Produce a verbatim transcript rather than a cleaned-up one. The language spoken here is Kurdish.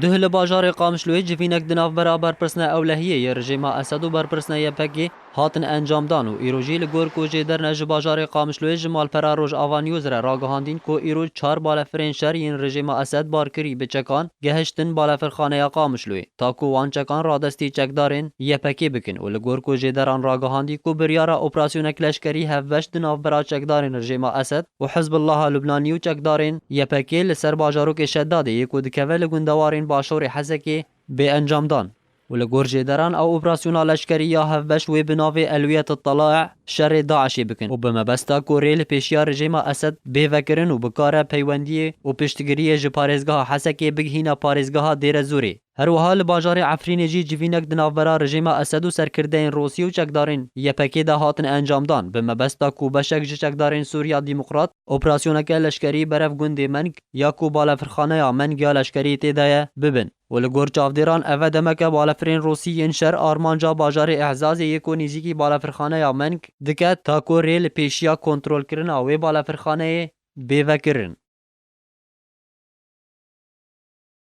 Duh li bajarê Qamişloyê civînek di navbera berpirsine ewlehiyê yê rejîma Esed û berpirsine Y P G hatin encamdan û îro jî li gor ku jêderine ji bajarê Qamişloyê ji malpera Rojava News re ragihandîn ku îro çar balefirên şer yên rejîma Esed bar kirî bi çekan gehiştin balefirxaneya Qamişloyê, ta ku wan çekan radestî çekdarên Y P G bikin û li gor ku jêderan ragihandî ku biryara operasyonek leşkerî hevbeş di navbera çekdarên rejîma Esed û Hizbullaha Lubnanî û çekdarên Y P G li ser bajarokê Şedadê yê ku dikeve li gundewarên başorê Hesekê bê encamdan. Û li gor jêderan ew operasyona leşkerî ya hevbeş wê bi navê Elwiyet Talae şerê DAIŞê bikin û bi mebesta ku rê li pêşiya rejîma Esed bê vekirin û bikare peywendiyê û piştgiriyê ji parêzgeha Hesekê bigihîne parêzgeha Dêrezorê. Her wiha li bajarê Efrînê jî civînek di navbera rejîma Esed û serkirdeyên Rûsî û çekdarên Y P G de hatin encamdan, bi mebesta ku beşek ji çekdarên Sûriya Demokrat operasyoneke leşkerî berev gundê Meng ya ku balefirxaneya Meng ya leşkerî tê de ye, bibin. Û li gor çavdêran eve demeke balefirên Rûsî yên şer armanca bajarê Ehzazê yê ku nêzîkî balefirxaneya Meng dike, ta ku rê li pêşiya kontrolkirina wê balefirxaneyê bê vekirin.